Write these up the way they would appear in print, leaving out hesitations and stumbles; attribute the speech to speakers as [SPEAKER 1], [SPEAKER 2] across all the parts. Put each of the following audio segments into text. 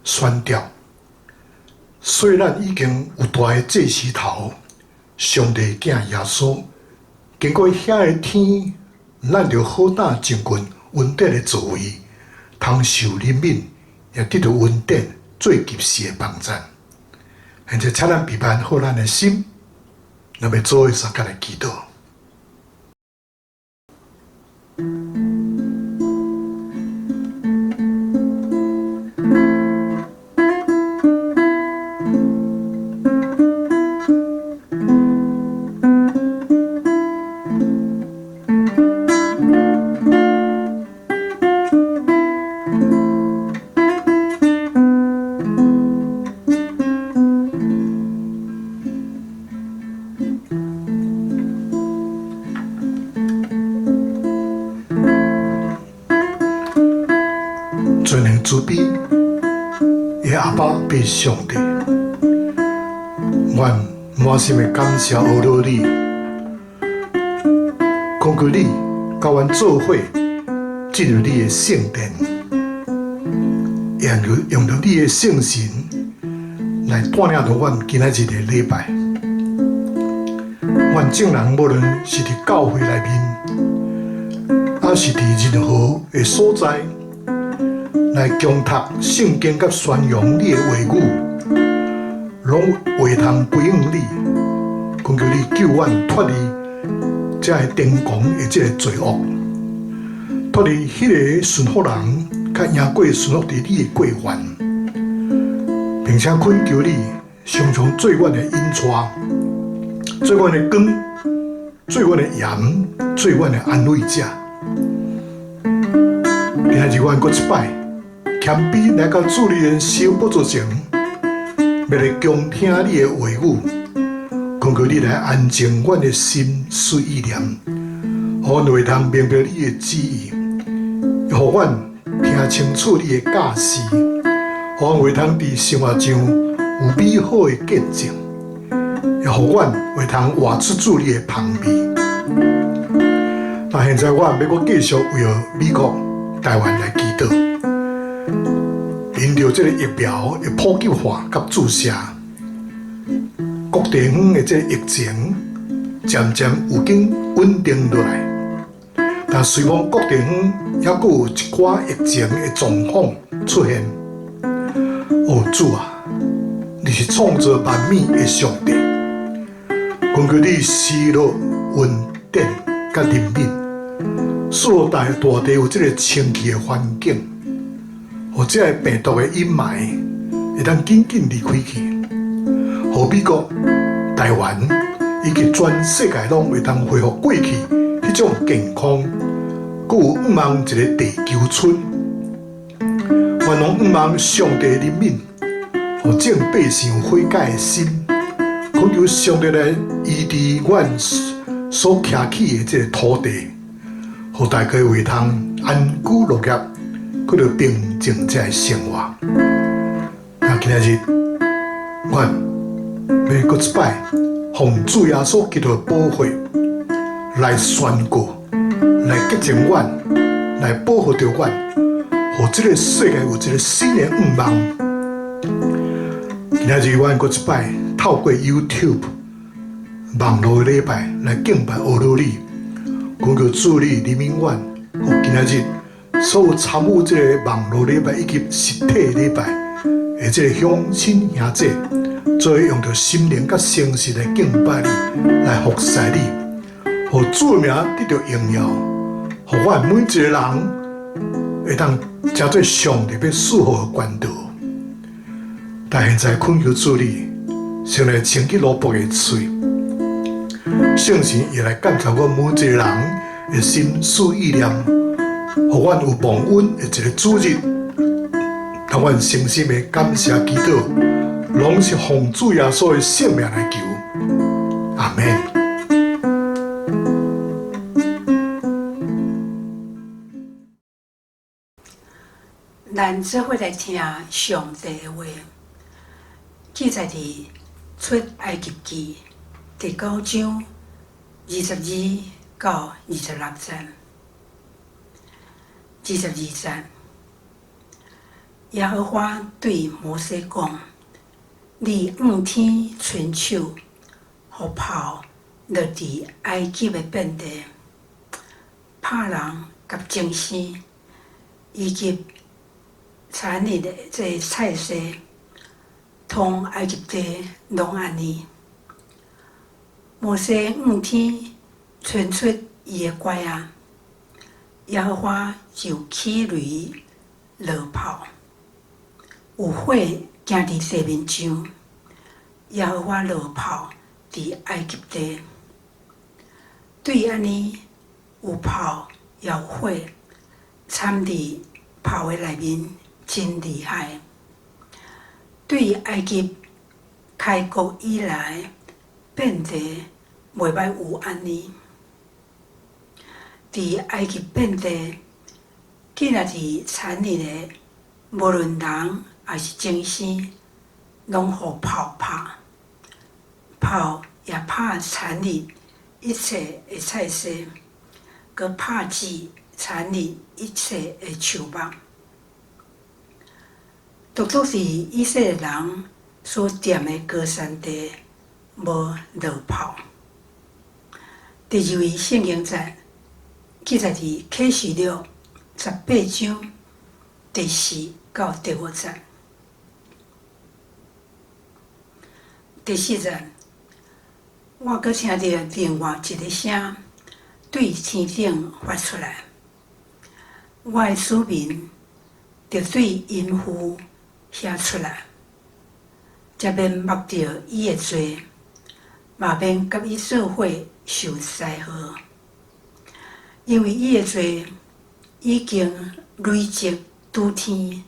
[SPEAKER 1] 宣教，虽然已经有大个祭司头，上帝囝耶稣，经过遐个天，咱就好胆亲近恩典的座位，通受怜悯，也得著恩典做及时的帮赞。现在，请咱备办好咱的心，咱欲做伙相共来祈祷。全能慈悲的阿爸父上帝，阮满心的感谢阿罗你，恳求你佮阮做伙进入你的圣殿，用著你的圣神来带领著阮今仔日的礼拜。阮众人无论是佇教會內面，抑是佇任何的所在，來恭讀聖經佮宣揚你的話語，攏會通歸向你，懇求你救阮脫離這个癲狂的這个罪惡，脫離彼個順服人，較贏過順服佇你的過犯，並且懇求你常常做阮的引帶，做阮的光，做阮的鹽，做阮的安慰者。今仔日阮閣一擺謙卑來到主你的施恩寶座前，欲來恭聽你的話語，懇求你來安靜阮的心思意念，予阮會通明白你的旨意，予阮聽清楚你的教示，予阮會通佇生活上有美好的見證，也予阮會通活出主你的芳味。那現在阮欲閣繼續為著美國、台灣來祈禱，因著這个疫苗的普及化佮注射，各地方的這个疫情漸漸有經穩定落來，但雖罔各地方猶閣有一寡疫情的狀況出現。哦，主啊，你是創造萬物的上帝，懇求你施落恩典佮憐憫，使大大地有這个清氣的環境，予這个病毒的陰霾會當緊緊離開去，予美國、台灣以及全世界攏會當恢復過去彼種健康，閣有向望一个地球村。阮攏向望上帝憐憫，予眾百姓有悔改的心，懇求上帝來醫治阮所徛起的這个土地，予大家會通安居樂業，過著平靜這个生活。那今仔日，阮欲閣一擺，奉主耶穌基督的寶血來宣告，來潔淨阮，來保護著阮，予這个世界有一个新的向望。今仔日阮閣一擺透過 YouTube 網路的禮拜來敬拜阿羅你，懇求主你憐憫阮，予今仔日所有參與這个網路禮拜以及實體禮拜的這个鄉親兄弟，做伙用著心靈佮誠實來敬拜你，來服侍你。予主的名得著榮耀，予阮每一个人會當成做上帝欲賜福的管道。但現在懇求主你，先來清去奴僕的喙，聖神也來鑒察阮每一個人的心思意念，予阮有蒙恩的一個主日，當阮誠心的感謝祈禱，攏是奉主耶穌的聖名來求，阿們。
[SPEAKER 2] 咱做伙來聽上帝的話，記載佇出埃及記第九章22到26節。22節，耶和華對摩西講：你向天伸手，予豹落佇埃及的遍地，拍人佮牲牲，以及田裡的這个菜蔬，通埃及地攏按呢。摩西向天伸出伊的拐仔，耶和華就起雷落炮，有火行佇地面上。耶和華落炮佇埃及地，對按呢有炮也有火，摻佇炮的內面真厲害。對埃及開國以來，遍地袂捌有按呢。佇埃及遍地，進來佇田裡的，無論人抑是牲牲，攏予炮拍，炮也拍田裡一切的菜蔬，閣拍死田裡一切的樹木。獨獨是以色列人所踮的歌珊地無落炮。第二位聖經節記載佇啟示錄18章第4到第5節。第四節，我閣聽著另外一个聲對天頂發出來，我的子民著對淫婦遐出來，才免目著伊的罪，嘛免佮伊做伙受災禍，因為伊的罪已經累積拄天，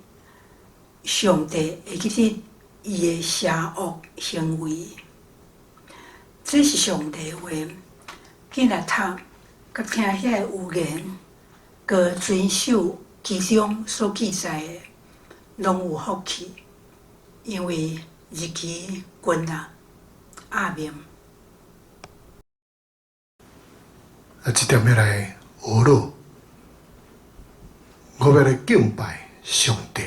[SPEAKER 2] 上帝會記得伊的邪惡行為。這是上帝的話，緊來讀，佮聽遐个預言，閣遵守其中所記載的，攏有福氣，因為日期近啊。阿們。
[SPEAKER 1] 啊，這點欲來學咯，我欲來敬拜上帝。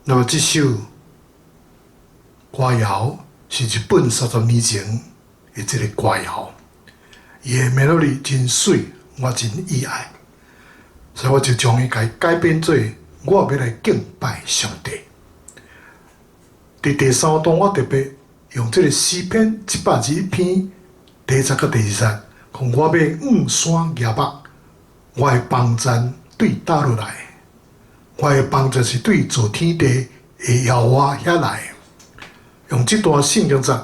[SPEAKER 1] 那麼這首歌謠是日本30年前的這個歌謠，伊的 melody 真媠，我真喜愛，所以我就將伊共改編做我欲來敬拜上帝。佇第三段，我特別用這個詩篇121篇第10佮第2節，講我欲向山舉目，我的幫贊對佗落來？我的幫助是對造天地的耶和華遐來。用這段聖經節，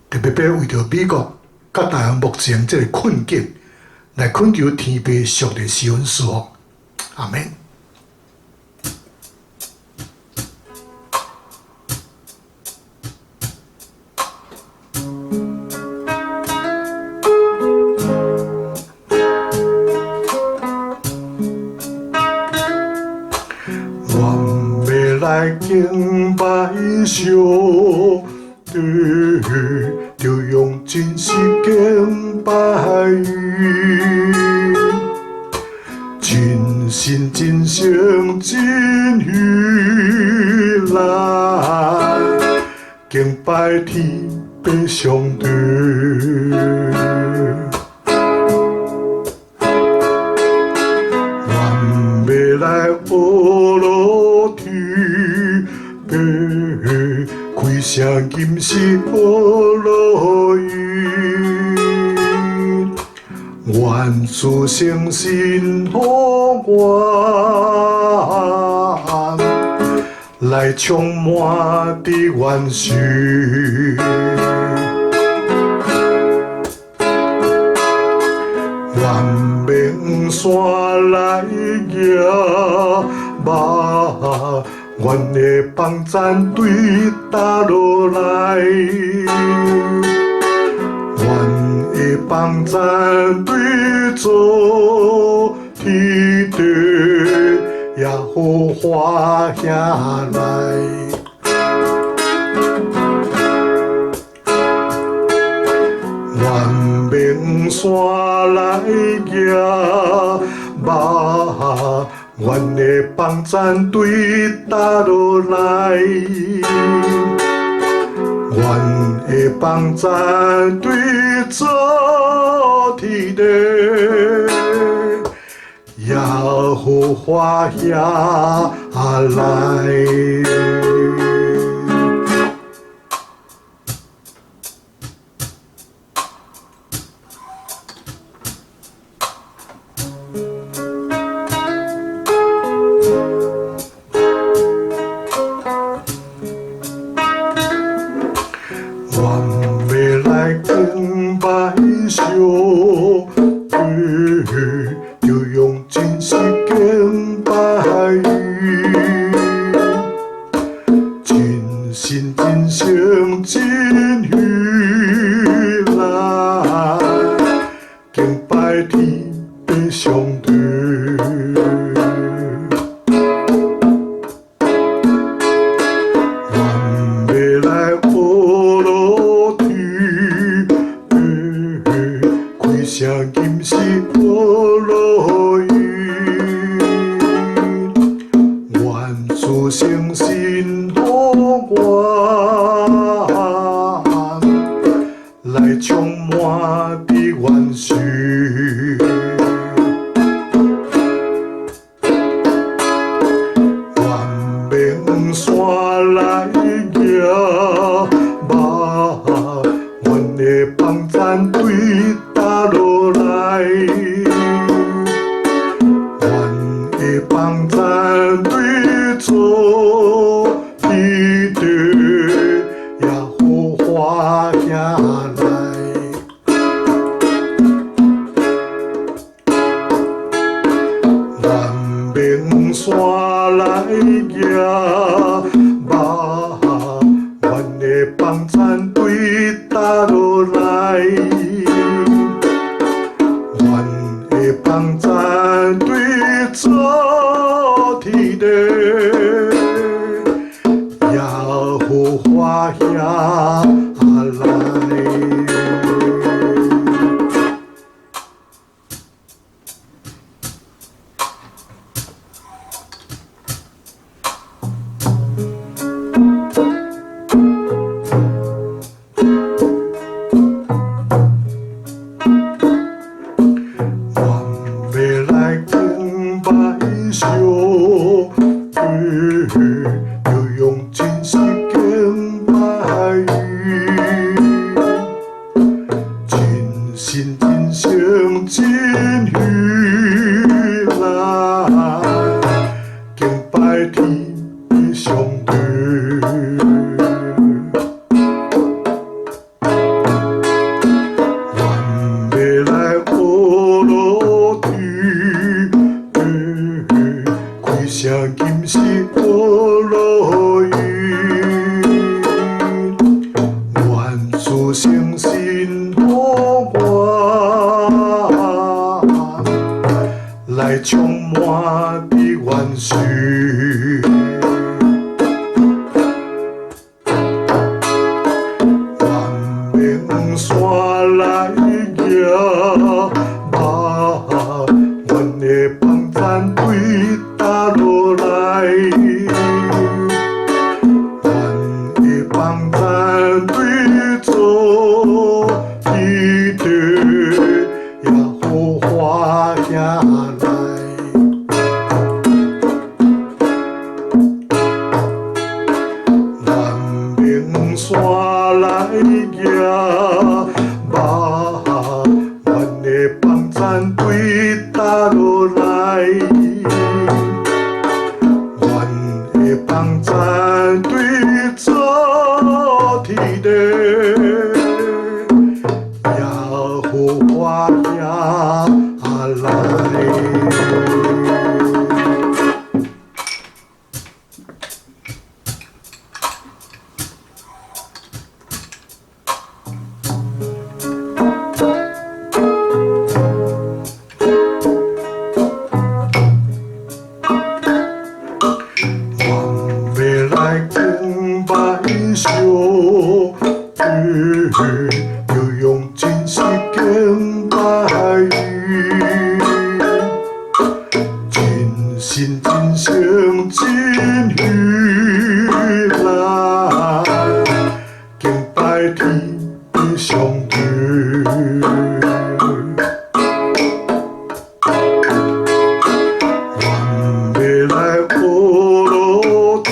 [SPEAKER 1] 特別欲為著美國佮台灣目前這個困境，來懇求天父上帝施恩賜福。阿們。阮欲來敬拜上帝，著用真實敬拜伊，真心真性真意來敬拜天父上帝。阮欲來學落天父，開聲吟詩學落伊，願主誠信予我，來充滿佇阮心。願明山來舉目，阮的幫贊對佗落來？阮的幫贊對造天地耶和華遐來。願明山來舉目，阮的幫贊對佗落來？阮的幫贊對造天地耶和華遐來。願欲來敬拜上帝，著用真實敬拜伊，真心真誠真意來敬拜天父上帝。願欲來學落天，開聲吟詩學落音，願主誠信予我，來充滿佇阮心。願明山來舉目，阮的幫贊對佗落來？阮的幫贊對造天地耶和華遐來。願明山來舉目，阮的幫贊對佗落來？阮的幫贊對造天地耶和華遐來。願欲來敬拜上帝，著用真實敬拜伊，真心真誠真意來敬拜天父上帝。願欲來學落天，開聲吟詩學落音，願主誠信予我，來充滿佇阮心。願明山來舉目，阮的幫贊對佗落來？阮的幫贊對造天地耶和華遐來。阮欲来学落去，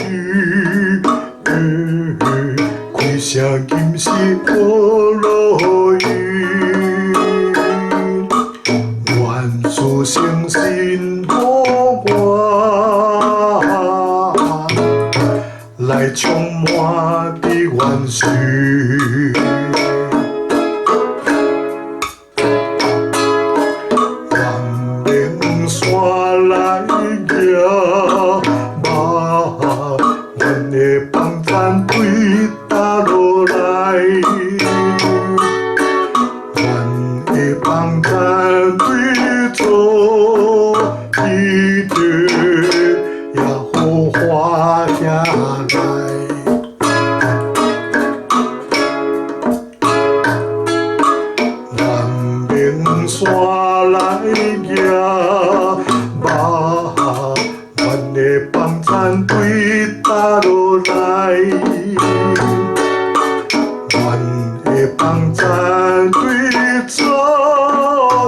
[SPEAKER 1] 开声吟诗学落去。愿主圣神予我，来充满伫阮心。阮欲山来行，阮的帮赞对佗落来？阮的帮赞对做彼得耶和华遐来。阮欲山来行，阮的帮赞对佗落来？阮的帮赞对做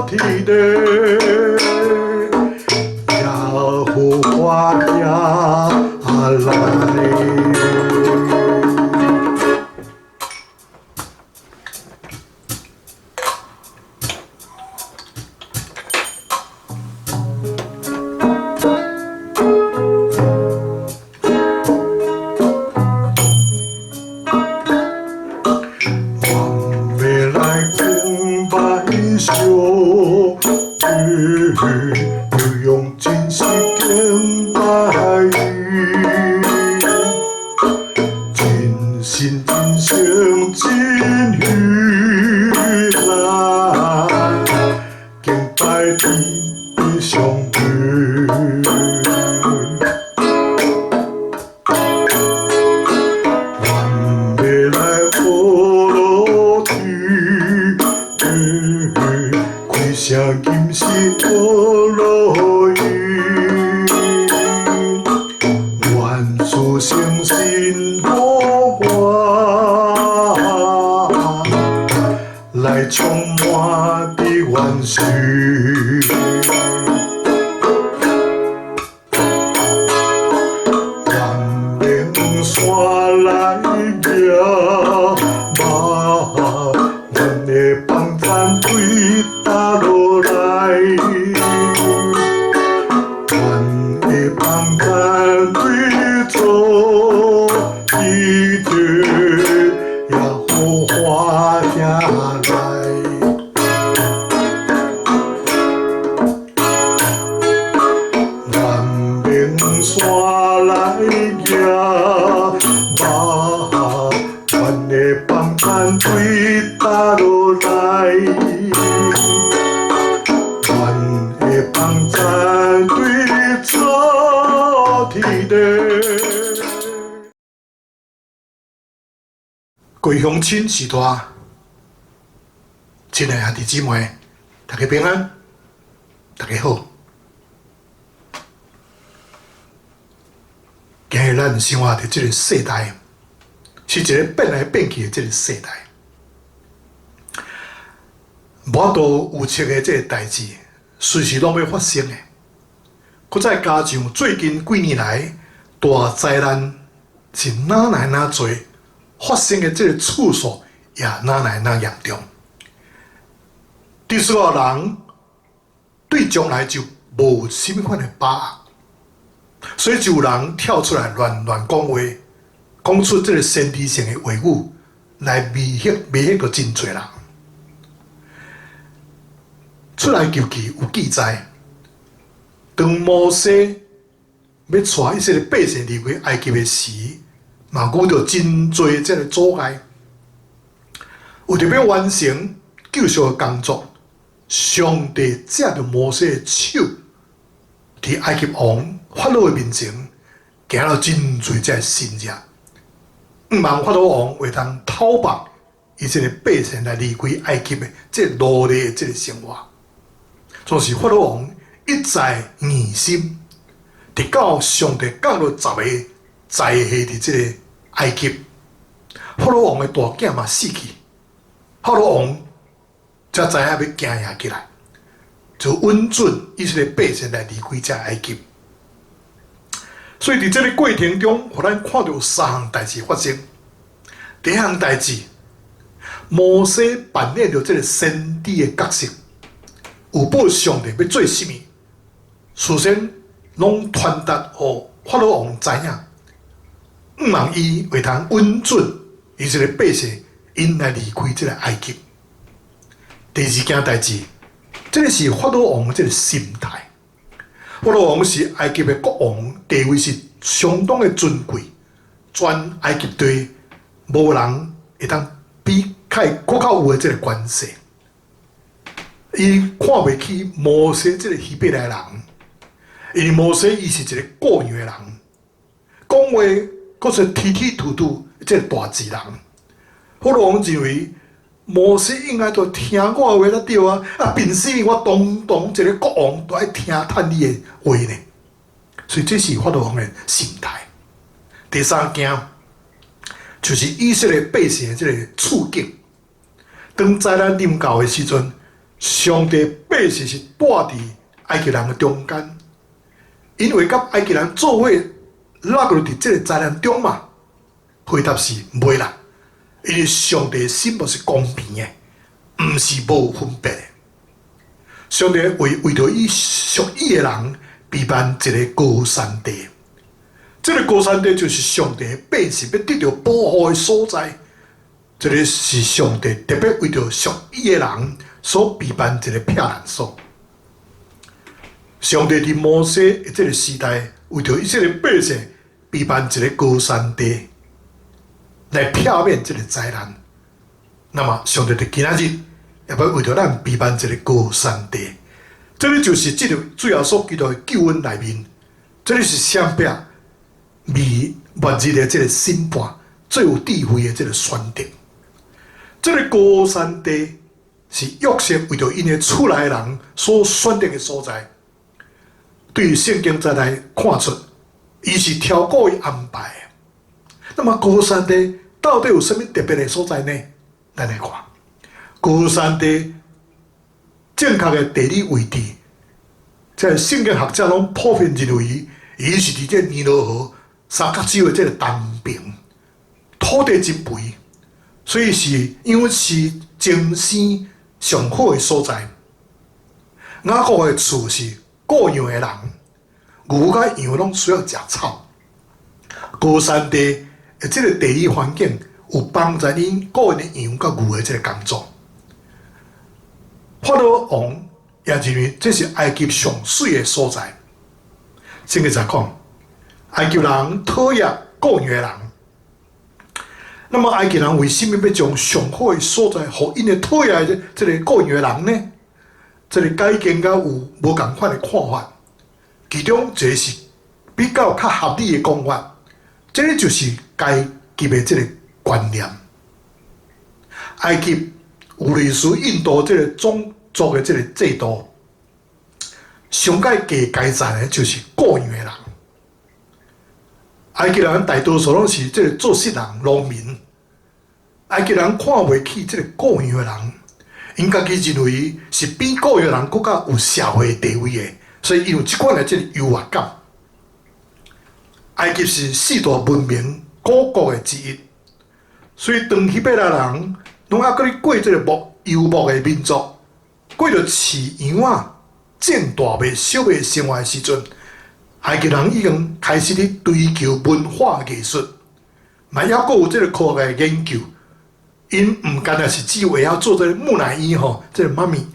[SPEAKER 1] 天地耶和华遐来。阮欲来敬拜上帝，要用真心敬拜伊，真心真诚真意来敬拜天的上帝。阮欲来学落去，开声吟诗学落去。愿主圣神予我，来充满伫阮心。阮欲山来行，阮的帮赞对佗落来？阮的帮赞对做彼得耶和华遐来。阮欲山来行，阮的帮赞对佗落来？阮的帮赞对做天地。各位乡亲序大，亲爱兄弟姊妹，大家平安，大家好。今日咱生活佇這个世代，是一个變來變去的這个世代，無法度預測的這个代誌，隨時攏欲發生的。閣再加上最近幾年來大災難是哪來哪濟，發生的這个次數也哪來哪嚴重。就是說人對將來就無啥物款的把握，所以就有人跳出來亂亂講話，講出這个先知性的話語來迷惑迷惑著真濟人。出埃及記有記載，當摩西欲帶以色列百姓離開埃及的時，嘛遇著真濟這个阻礙。為著欲完成救贖的工作，上帝藉著摩西的手，佇埃及王法老的面前，行了真濟這个神跡，向望法老王會當討放以色列百姓來離開埃及的這個奴隸的這个生活。總是法老王一再硬心，直到上帝降落十个災禍佇這個埃及，法老王的大囝嘛死去，法老王才才知影欲行行起來，就允准以色列百姓來離開這埃及。所以佇這个過程中，予咱看著三項代誌發生。第一項代誌，摩西扮演著這个先知的角色，有報上帝欲做啥物，事先攏傳達予法老王知影，向望伊會通允准以色列百姓𪜶來離開這个埃及。第二件代誌，這个是法老王的這个心態。法老王是埃及的國王，地位是相當的尊貴，全埃及地無人會當比較伊閣較有的這个權勢。伊看袂起摩西這个希伯來人，因為摩西伊是一个顧羊的人，講話閣是踢踢吐吐，這个大自然。法老王認為摩西應該著聽我的話才對啊！啊，憑啥物我堂堂一个國王都愛聽嘆你的話呢？所以這是法老王的心態。第三件就是以色列百姓的這个處境。當災難臨到的時陣，上帝百姓是蹛佇埃及人的中間，𪜶會佮埃及人做伙落入佇這个災難中嗎？回答是袂啦。因為上帝審判是公平的，毋是無分別的。上帝為著伊屬伊的人備辦一个歌珊地，這个歌珊地就是上帝百姓欲得著保護的所在。這个是上帝特別為著屬伊的人所備辦一个避難所。上帝佇摩西的這个時代，為著以色列百姓備辦一个歌珊地，來避免這个災難。那麼上帝佇今仔日也欲為著咱備辦一个歌珊地，這个就是進入主耶穌基督的救恩內面，這个是啥物未末日的這个審判最有智慧的這个選擇。這个歌珊地是約瑟為著𪜶的厝內人所選擇的所在。對聖經再來看出，伊是超過伊安排的。那麼歌珊地到底有啥物特別的所在呢？咱來看歌珊地正確的地理位置，這聖經學者攏普遍認為，伊是佇這尼羅河三角洲的這个東邊，土地真肥，所以是養飼精生上好的所在。雅各的厝是顧羊的人，牛佮羊攏需要食草。歌珊地的這个地理環境有幫助𪜶顧𪜶的羊佮牛的這个工作。法老王也認為這是埃及上媠的所在。聖經在講，埃及人討厭顧羊的人。那麼埃及人為啥物欲將上好的所在，予𪜶的討厭的這个顧羊的人呢？這个解經家有無仝款的看法，其中一个是比較較合理的講法，這个就是階級的這个觀念。埃及有類似印度這个種族的這个制度，上蓋低階層的就是僱羊的人。埃及人大多數攏是這个做穡人、農民。埃及人看袂起這个僱羊的人，𪜶家己認為是比僱羊人閣較有社會地位的，所以伊有這款的這个優越感。埃及是四大文明古國的之一，所以當希伯來人攏猶閣咧過這个牧遊牧的民族，過著飼羊仔、種大麥、小麥生活的時陣，埃及人已經開始咧追求文化藝術，嘛猶閣有這个科學的研究。𪜶毋干焦是只會曉做這个木乃伊吼，這个媽咪，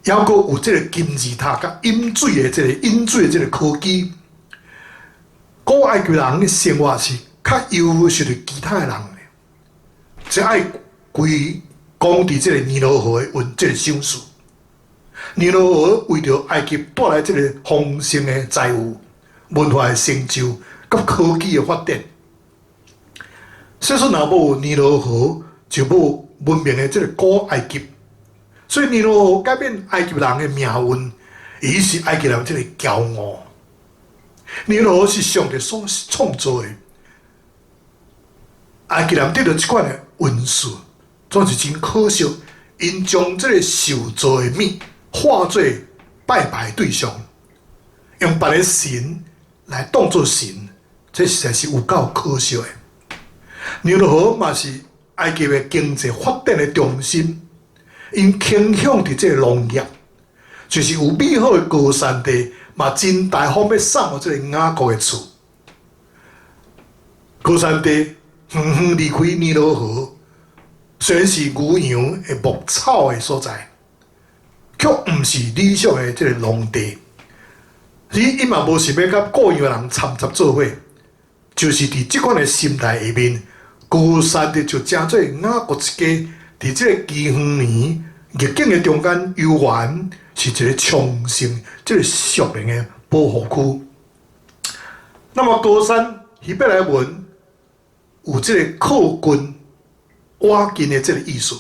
[SPEAKER 1] 猶閣有這个金字塔佮飲水的這个科技。古埃及人的生活是較優秀於其他的人的，這愛歸功佇這个尼羅河的運這个賞賜。尼羅河為著埃及帶來這个豐盛的財富、文化的成就佮科技的發展。所以說，若無尼羅河，就無文明的這个古埃及。所以尼羅河改變埃及人的命運，伊是埃及人這个驕傲。尼羅河是上帝所創造的，埃及人得著這款的恩賜，總是真可惜。𪜶將這个受造的物化做拜拜對象，用別个神來當做神，這實在是有夠可笑的。尼羅河嘛是埃及的經濟發展的中心，𪜶傾向佇這个農業，就是有美好的歌珊地，嘛真大方欲送予這个雅各的厝。歌珊地遠遠離開尼羅河，雖然是牛羊會牧草的所在，卻毋是理想的這个農地。伊嘛無想欲佮故鄉的人摻雜做伙，就是佇這款的心態下面，歌珊地就成做雅各一家佇這个饑荒年逆境的中間，猶原是一个昌盛、這个屬靈的保護區。那麼歌珊希伯來文有這个靠近、倚近的這个意思。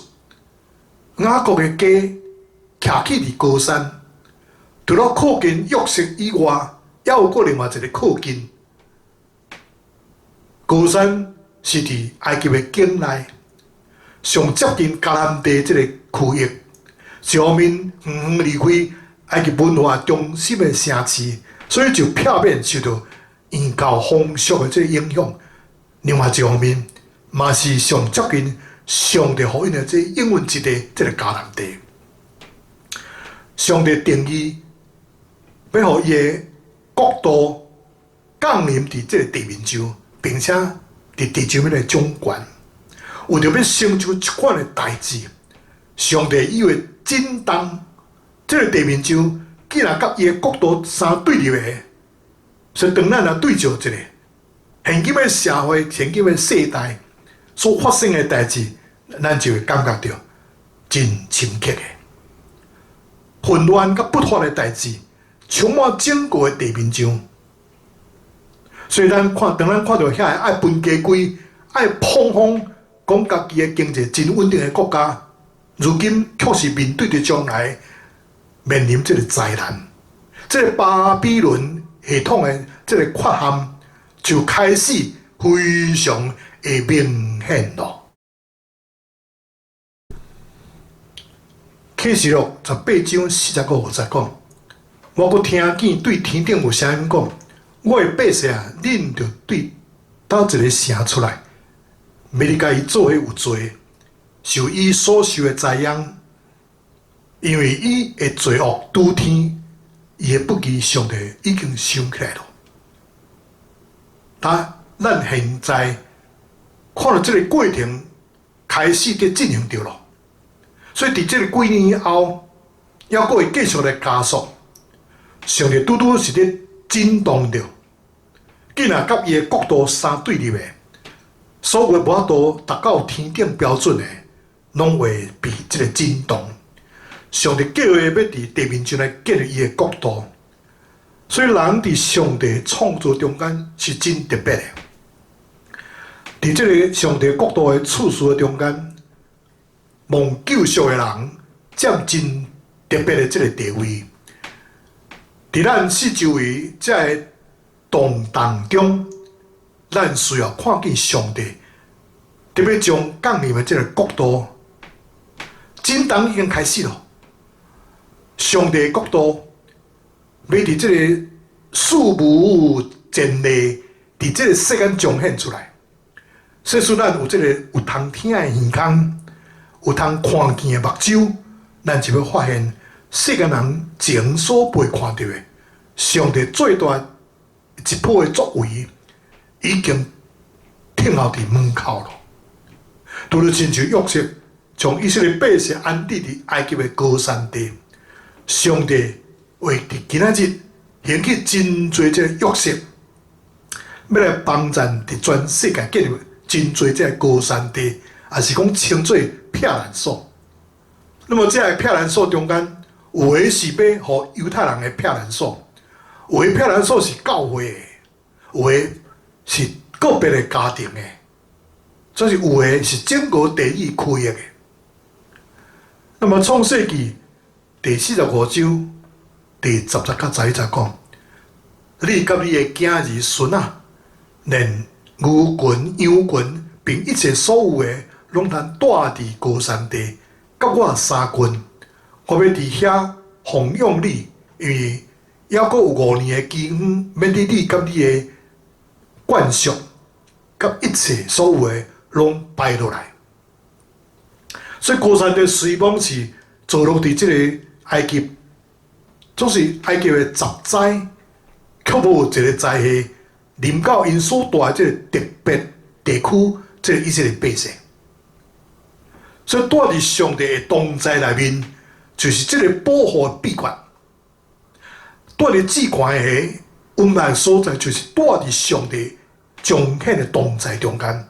[SPEAKER 1] 雅各的家徛起佇歌珊，除了靠近約瑟以外，猶有閣另外一个靠近。歌珊是佇埃及的境內，上接近迦南地這个區域，一方面遠遠離開埃及文化中心的城市，所以就避免受到異教風俗的這个影響。另外一方面，嘛是上接近上帝予𪜶的這个應允之地，這个迦南地。上帝定意欲予伊的國度降臨佇這个地面上，並且佇地上面來掌權，為著欲成就這款的代誌，上帝以為震動這个地面上，竟然佮伊的國度相對立的，所以當咱來對照一下，現今的社會、現今的世代所發生的代誌，咱就會感覺著真深刻的混亂佮不法的代誌，充滿整個的地面上。所以咱看，當咱看著遐个愛分家規、愛膨風，講家己的經濟真穩定的國家，如今卻是面對著將來面臨這个災難，這个巴比倫系統的這个缺陷就開始非常的明顯咯。啟示錄18章45節講，我閣聽見對天頂有聲音講：我的百姓啊，恁著對佗一个城出來，免得共伊做伙有罪，受伊所受的災殃，因為伊的罪惡拄天，伊的不義上帝已經想起來了。但咱現在看著這个過程開始佇進行著咯，所以佇這个幾年以後，猶閣會繼續來加速。上帝拄拄是佇震動著，竟然佮伊的國度相對立的，所有無法度達到天頂標準的，攏會被這个震動。上帝計劃欲佇地面上來建立伊的國度，所以人佇上帝創造中間是真特別的。佇這个上帝國度的次序的中間，蒙救贖的人佔真特別的這个地位。佇咱四周圍這个動盪中，咱需要看見上帝特別將降臨的這个國度，震動已經開始囉。上帝國度欲佇這个史無前例，佇這个世間彰顯出來。所以說，咱有這个有通聽的耳孔，有通看見的目睭，咱就欲發現世間人前所未看著的，上帝最大一波的作為，已經等候佇門口囉。拄著親像約瑟將以色列百姓安置佇埃及的歌珊地，上帝會佇今仔日興起真濟這个約瑟，欲來幫贊佇全世界建立真濟這个歌珊地，也是講稱做避難所。那麼這个避難所中間，有的是欲予猶太人的避難所，有的避難所是教會的，有的是個別的家庭的，所以有的是整個地理區域的。那麼創世記第45章第10節佮11節講：你佮你的囝兒孫仔，連牛群、羊群，並一切所有的，攏通帶佇歌珊地，佮我相近，我欲佇遐奉養你，因為猶閣有五年的饑荒，免得你佮你的眷屬佮一切所有的攏敗落來。所以歌珊地雖罔是坐落佇這个埃及，總是埃及的十災，卻無一个災禍臨到𪜶所蹛的這个特別地區，這个以色列百姓。所以蹛佇上帝的同在內面，就是這个保護的秘訣。蹛佇至懸的溫暖所在，就是蹛佇上帝彰顯的同在中間。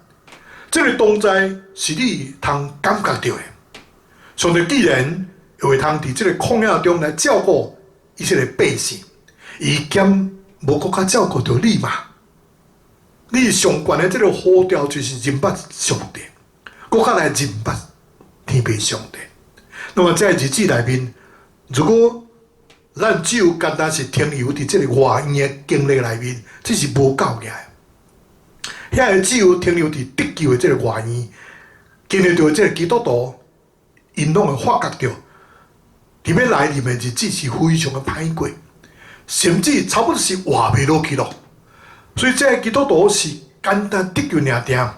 [SPEAKER 1] 這个同在是你通感覺著的。上帝既然會通佇這个曠野中來照顧以色列百姓，伊敢無閣較照顧著你嘛？你上懸的這个呼召就是認捌上帝，閣較來認捌天父上帝。那麼在日子內面，如果咱只有單單是停留佇這个外院的經歷內面，這是無夠的。遐个只有停留佇得救的這个外院，經歷著這个基督徒，𪜶攏會發覺著，佇欲來臨的日子是非常的歹過，甚至差不多是活袂落去囉。所以，這个基督徒是簡單得救爾定，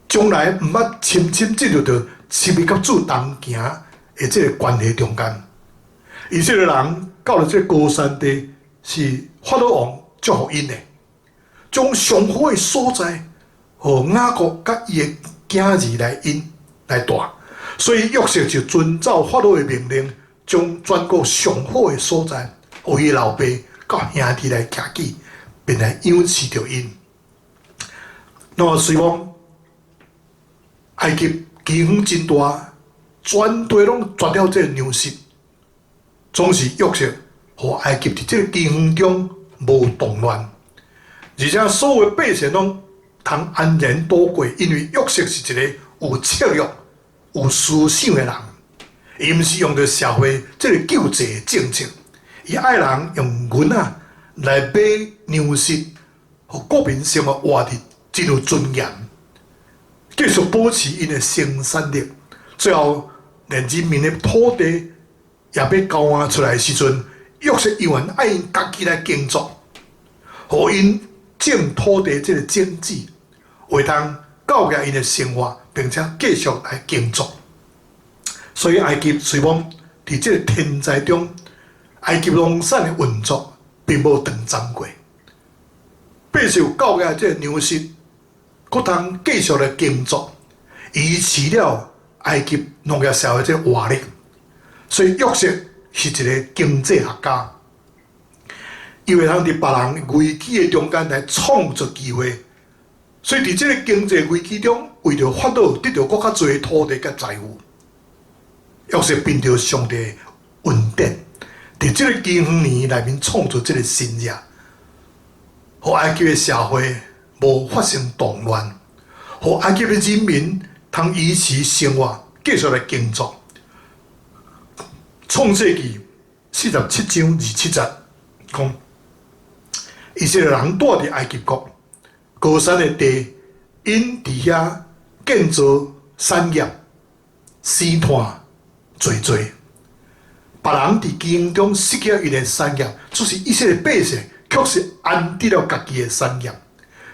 [SPEAKER 1] 將來毋捌深深進入著親密佮主同行的這个關係中間。以色列人到了這个歌珊地，是法老王祝福𪜶的，將上好的所在，予雅各佮伊的囝兒來𪜶來蹛。所以約瑟就遵照法老的命令，將全國上好的所在，予伊老爸佮兄弟來徛起，便來養飼著𪜶。那麼雖罔埃及饑荒真大，全地攏絕了這个糧食，總是約瑟予埃及佇這个饑荒中無動亂，而且所有的百姓攏通安然度過，因為約瑟是一个有策略、有思想的人，伊毋是用著社會這个救濟的政策，伊愛人用銀仔來買糧食，予國民生活活佇真有尊嚴，繼續保持𪜶的生產力，最後連人民的土地也欲交換出來的時陣，約瑟猶原愛𪜶家己來耕作，予𪜶種土地這个種子，會通教育𪜶的生活，並且繼續來耕作。所以埃及雖罔佇這个天災中，埃及農產的運作並無斷絕過。百姓有夠額這个糧食，閣通繼續來耕作，維持了埃及農業社會這个活力。所以約瑟是一个經濟學家，伊會通佇別人危機的中間來創造機會。所以佇這个經濟危機中，為著法老得著閣較濟土地佮財富，約瑟憑著上帝恩典，佇這个饑荒年內面創造這个新業，予埃及的社會無發生動亂，予埃及的人民通維持生活，繼續來耕作。創世記47章27節講，以色列人蹛佇埃及國歌珊的地，𪜶佇遐建造產業，生湠濟濟。別人佇饑荒中失去𪜶的產業，就是以色列百姓確實安置了家己的產業，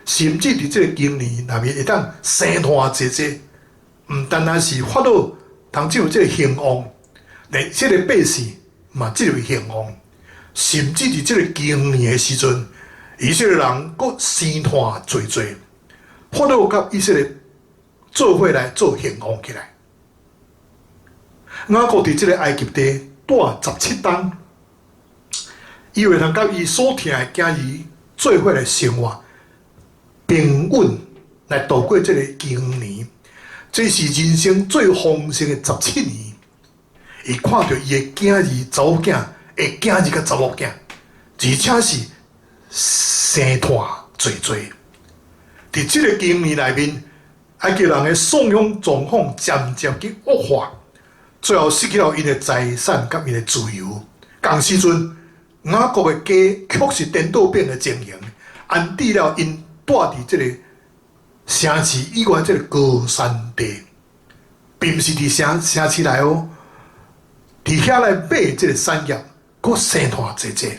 [SPEAKER 1] 甚至佇這个饑荒年內面會當生湠濟濟，毋單單是法老通進入這个興旺，連以色列百姓嘛進入興旺，甚至佇這个饑荒年的時陣，以色列人閣生湠濟濟，法老佮以色列做伙來做興旺起來。雅各佇這个埃及地蹛17冬，伊會通佮伊所疼的囝兒做伙來生活，平穩來度過這个饑荒年。這是人生最豐盛的十七年。伊看著伊的囝兒、查某囝、的囝兒佮查某囝，而且是生湠濟濟。佇這个饑荒年內面，埃及人的信仰狀況漸漸去惡化，最後失去了𪜶的財產佮𪜶的自由。仝時陣，雅各的家確實顛倒變的情形，安置了𪜶蹛佇這个城市以外這个歌珊地，並毋是佇城城市內哦，佇遐來買這个產業，閣生湠濟濟，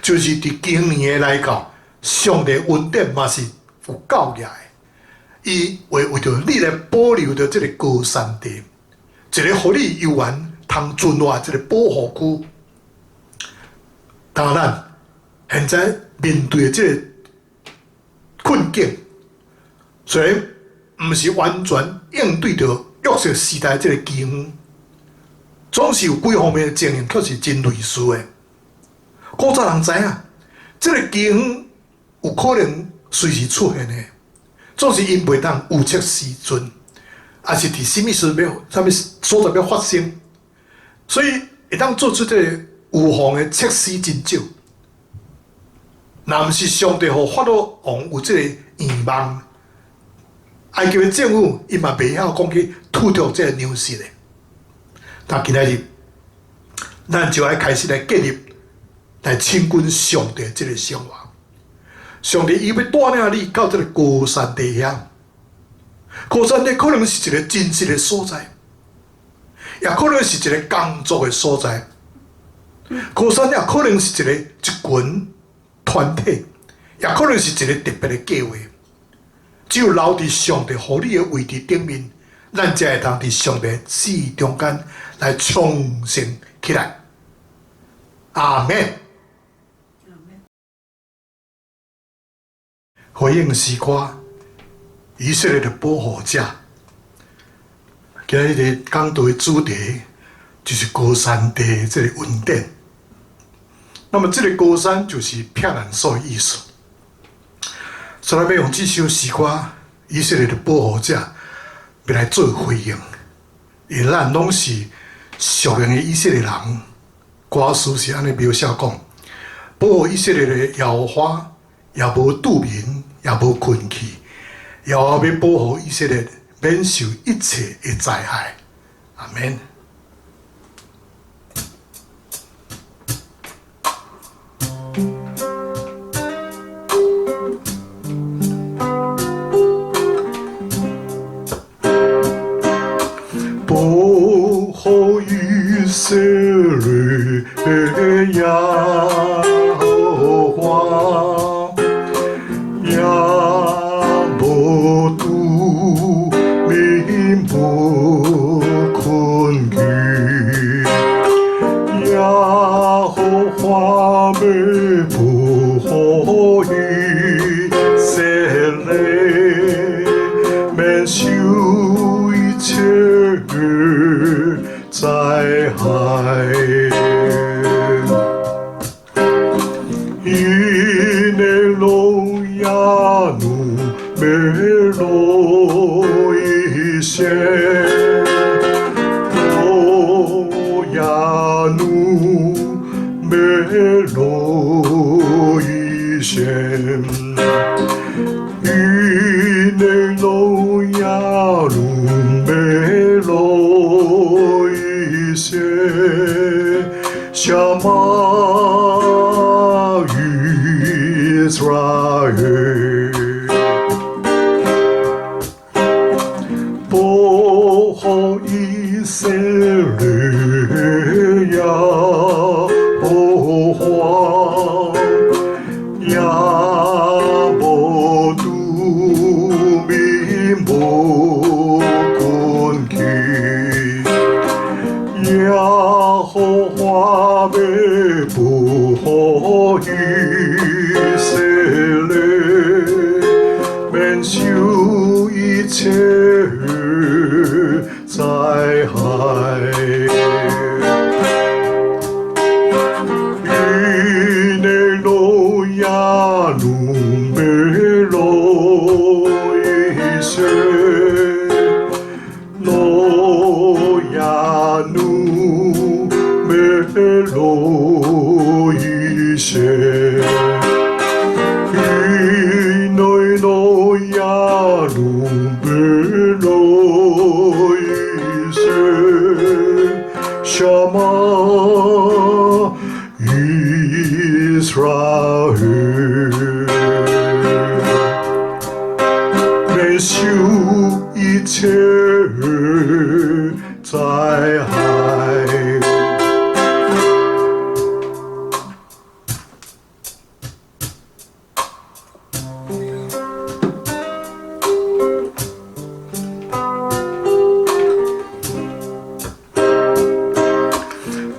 [SPEAKER 1] 就是佇今年的來到，上帝恩典嘛是有夠額的，伊會為著你來保留著這个高山地，一个予你悠閒通存活這个保護區。當然，現在面對這个困境，雖然毋是完全應對著約瑟時代這个饑荒，總是有幾方面的情形，確實真類似的。古早人知影，這个饑荒有可能隨時出現的，總是𪜶袂當預測時陣，抑是佇啥物時欲啥物所在欲發生，所以會當做出這个預防的設施真少。若毋是上帝予法老王有這个願望，埃及的政府伊嘛袂曉講去吐掉這個糧食的。但今仔日，咱就愛開始來建立來親近上帝這个生活。上帝伊欲帶領你到這个高山地遐，高山地可能是一个真實的所在，也可能是一个工作的所在。高山也可能是一个一群團體，也可能是一个特別的計劃。只有留佇上帝予你的位置頂面，咱才會當佇上帝旨意中間來昌盛起來。阿們。回應詩歌，以色列的保護者。今日的講道的主題就是高山地這个恩典。那麼這个高山就是避難所的意思。所以，欲用這首詩歌《以色列的保護者》欲來做回應，因為咱攏是屬靈的以色列人。歌詞是按呢描寫講：保護以色列的耶和華，也無拄眠，也無睏去，耶和華欲保護以色列，免受一切的災害。阿們。保護以色列的耶和華，也無拄眠無睏去，耶和華欲保護以色列，免受一切災害。𪜶的路也努欲落一線，路也努欲落一線，𪜶的路也努欲落一線，什瑪 Israel，保護以色列耶和華，也無拄眠無睏去，耶和華欲保護以色列，免受一切災害。𪜶的路也努欲落一線，路也努欲落一線，𪜶的路也努欲落一線，什瑪 Israel，免受一切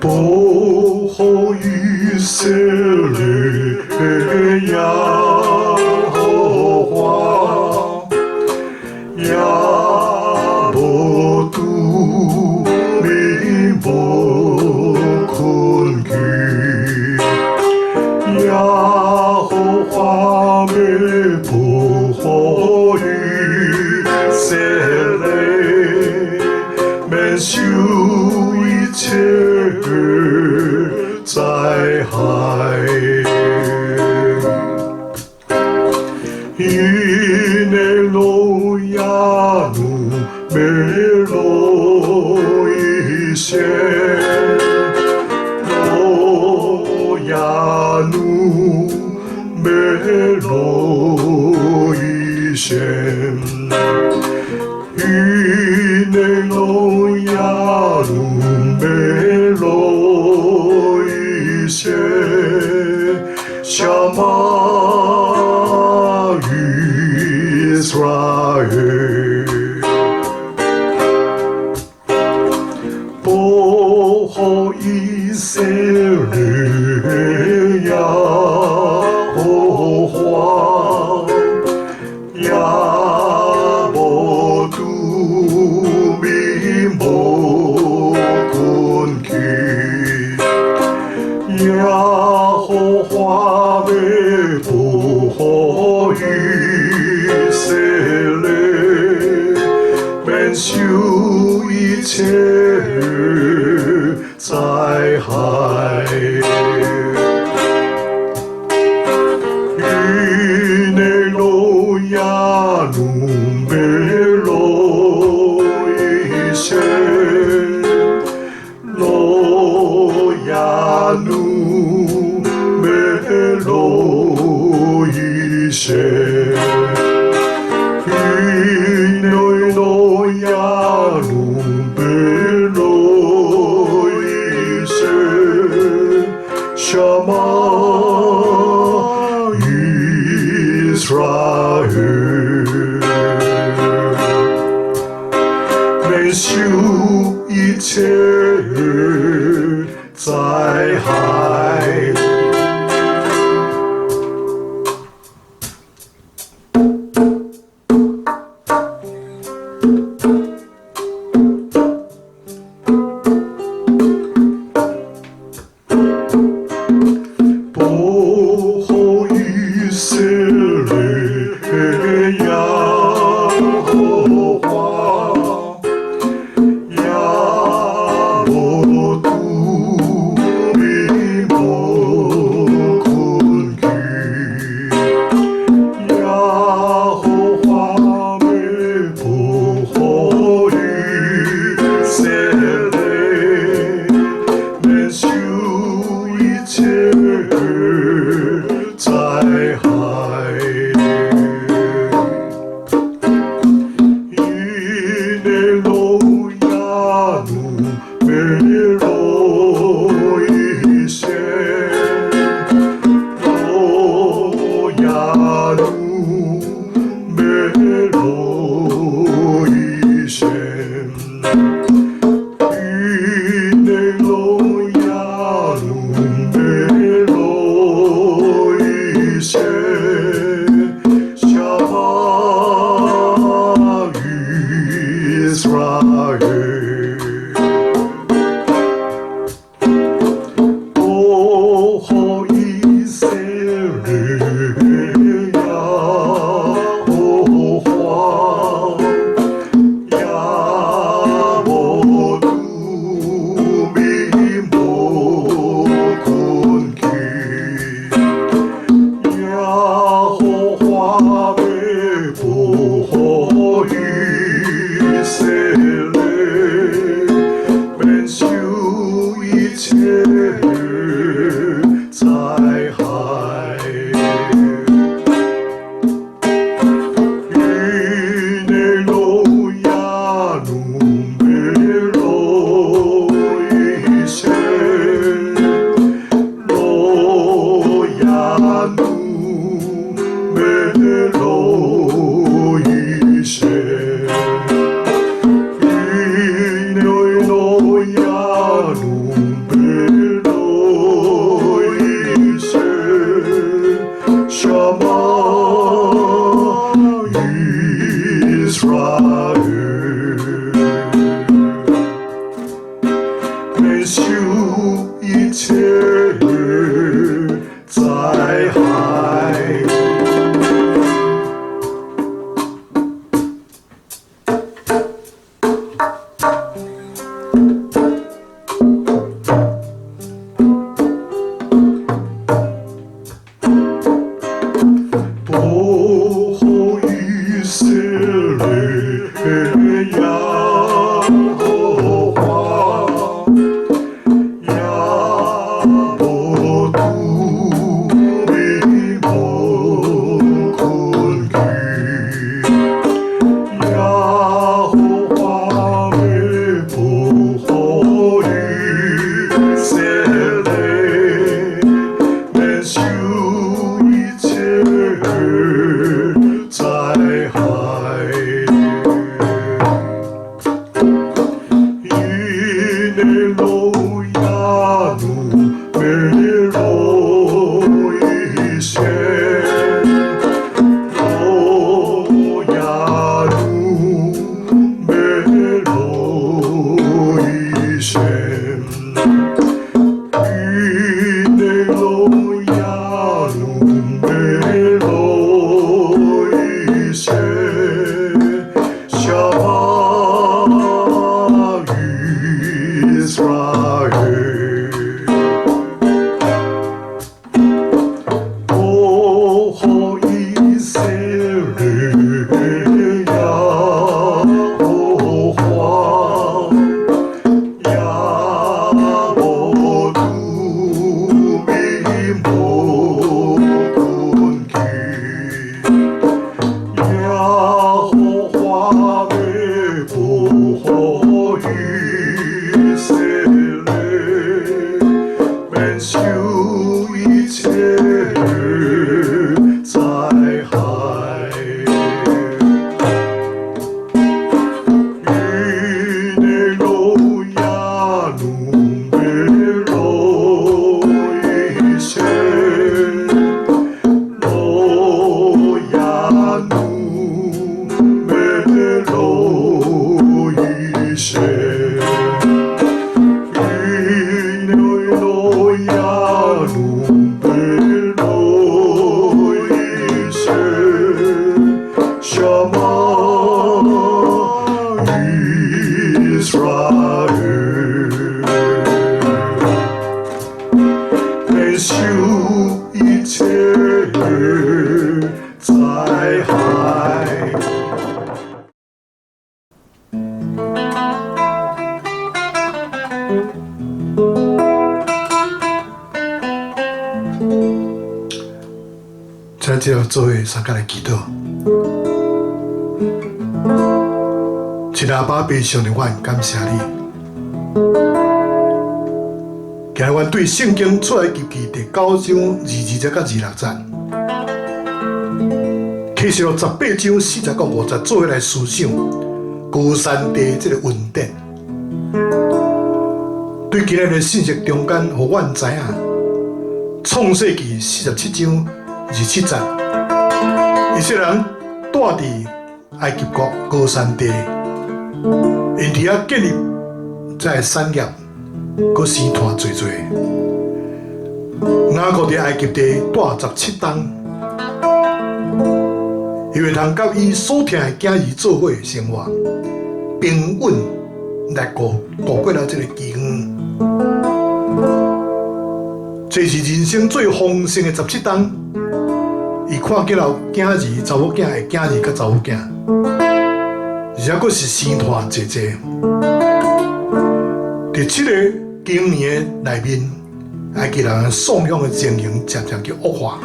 [SPEAKER 1] 保護以色列耶和華，也無拄眠無睏去。耶和華欲保護以色列，免受一切災害。הנה לא ינום ולא יישן, לא ינום ולא יישן. הנה לא ינום ולא יישן. שמע ישראל. 保護以色列耶和華，也無拄眠無睏去。耶和華欲保護以色列，免受一切災害。הנה לא ינום ולא יישן, לא ינום ולא יישן. הנה לא ינום ולא יישן. שמע ישראל. 免受一切災害。保護以色列耶和華，也無拄眠無睏去。耶和華欲保護以色列，免受一切災害。הנה לא ינום ולא יישן, לא ינום ולא יישן. הנה לא ינום ולא יישן. שמע ישראל. 保護以色列耶和華，也無拄眠無睏去。耶和華欲保護以色列，免受一切災害。הנה לא ינום ולא יישן, לא ינום ולא יישן. הנה לא ינום. 免受一切災害。保護以色列耶和華，也無拄你無困去，耶和華欲保護以色列，免受一切災害。因的路亞努美羅以先，路亞努美羅以先，因的路亞努美羅以先，沙瑪以斯拉エ。保護以色列耶和華，也無拄你無困去，耶和華欲保護以色列，免受一切災害。因的路亞努美羅以先，路亞努美羅以先，因的路亞努美羅以先，沙瑪以斯拉エ，免受一切災害。請這做伙相共來祈禱。親愛的阿爸上帝，我感謝你。今日阮對聖經出埃及記第九章22節到26節，啟示錄18章40到50節，做伙來思想歌珊地這個恩典。對今日的信息中間，予阮知影，創世記47章27節，以色列人住佇埃及國歌珊地，𪜶佇遐建立這个產業，閣生湠濟濟。雅各佇埃及地住17冬，伊會通佮伊所疼的囝兒做伙生活，平穩來度過了這個飢荒。這是人生最豐盛的17冬。伊看見了囝兒、查某囝的囝兒佮查某囝，而且閣是生湠濟濟。佇這個經年的內面，埃及人送養的情形漸漸去惡化，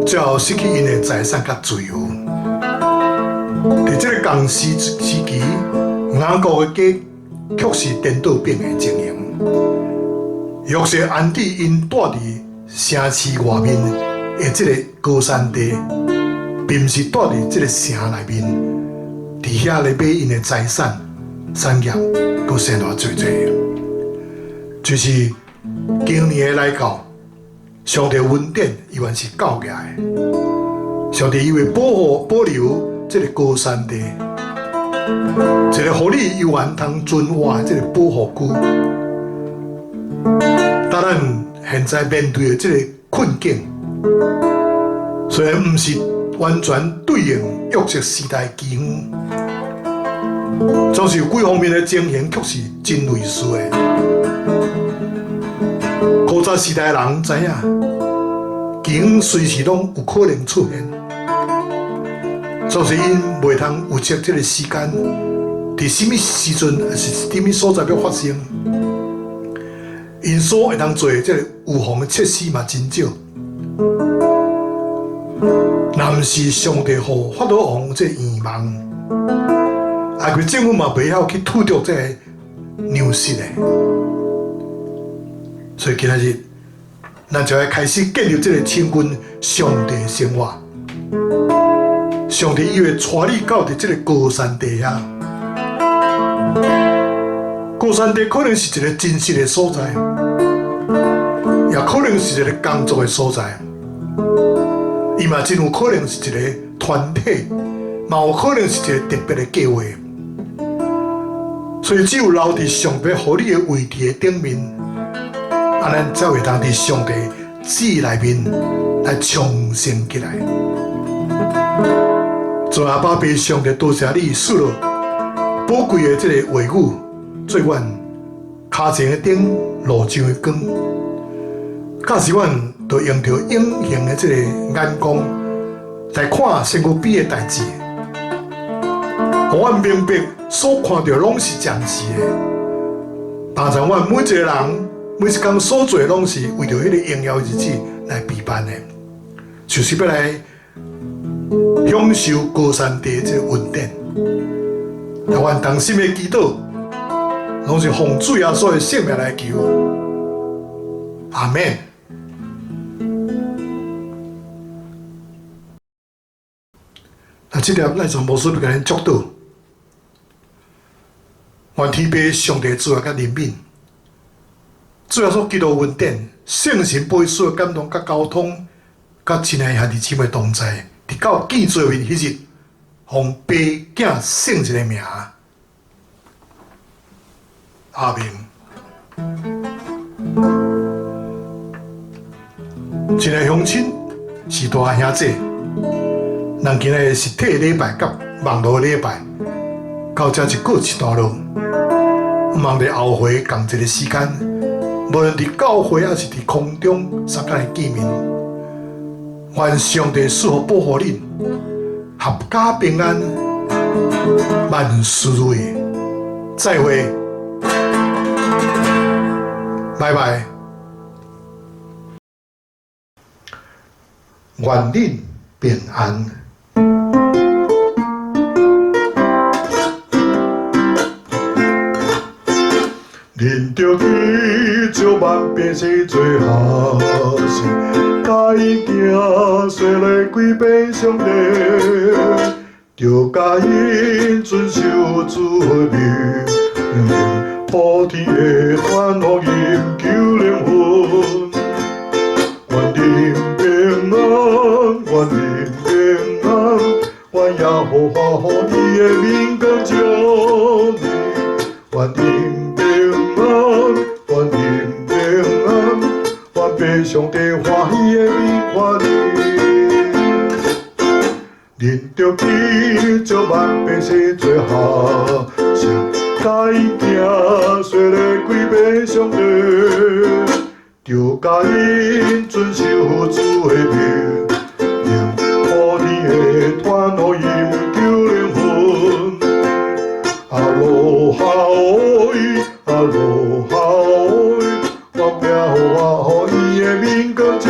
[SPEAKER 1] 最後失去𪜶的財產佮自由。佇這個仝時時期，雅各的家卻是顛倒變的情形。約瑟安置𪜶住佇城市外面的這個歌珊地，並毋是住佇這個城內面，佇遐咧買𪜶的財產、產業，閣生湠濟濟。就是經年的來到，上帝恩典依然是夠額的。上帝伊會保護、保留這個歌珊地，一个予你猶原通存活的這个保護區。當咱現在面對的這个困境，雖然毋是完全對應約瑟時代饑荒，總是有幾方面的情形，卻是真類似的。古早時代人知影，饑荒隨時攏有可能出現，總是𪜶袂通預測這个時間，佇啥物時陣，抑是佇啥物所在欲發生。𪜶所會當做的這个預防的設施嘛，真少。若毋是上帝予法老王這個圓夢，埃及政府嘛袂曉去吐著這个糧食的。所以今仔日，咱就愛開始建立這个親近上帝的生活。上帝伊會帶你到佇這个歌珊地遐。歌珊地可能是一个真實的所在，也可能是一个工作的所在。伊嘛真有可能是一个團體，嘛有可能是一個特別的計劃。所以只有留佇上帝予你的位置的頂面，按呢才會當佇上帝旨意內面來昌盛起來。做阿爸父上帝多謝你賜落寶貴的這个話語，做阮跤前的燈，路上的光。教示阮，就用著永恆的這个眼光來看身軀邊的代誌，予阮明白所看著攏是暫時的。幫助阮每一個人每一工所做的攏是為著彼個榮耀日子來備辦的，就是欲來享受歌珊地這个恩典。阮同心的祈禱，攏是奉主耶穌的聖名來求。阿門。那這粒咱從牧師欲共恁祝禱，願天父上帝慈愛佮憐憫，主耶穌基督恩典，聖神保惠師的感動佮交通，佮親愛兄弟姊妹同在，直到見做面彼日，奉父子聖神的名，阿們。親愛鄉親，是大兄姊，咱今日實體禮拜佮網路禮拜，到這就告一段落。望佇後回仝一个時間，無論佇教會抑是佇空中，相共會見面。願上帝賜福保護恁，闔家平安，萬事如意。再會，拜拜。願恁平安。
[SPEAKER 3] 恁著去招萬百姓做學生，教𪜶行洗禮歸予上帝，著教𪜶遵守主的命令，普天的傳福音救靈魂。願恁平安，願恁平安，願耶和華予伊的面光照你，願恁平安，願恁平安，願父上帝歡喜的面看你。恁著去招萬百姓做學生，教𪜶行洗禮歸予上帝，著教𪜶遵守主的命令，普天的傳福音救靈魂。阿羅哈喂，阿羅哈喂，願耶和華予伊的面光照。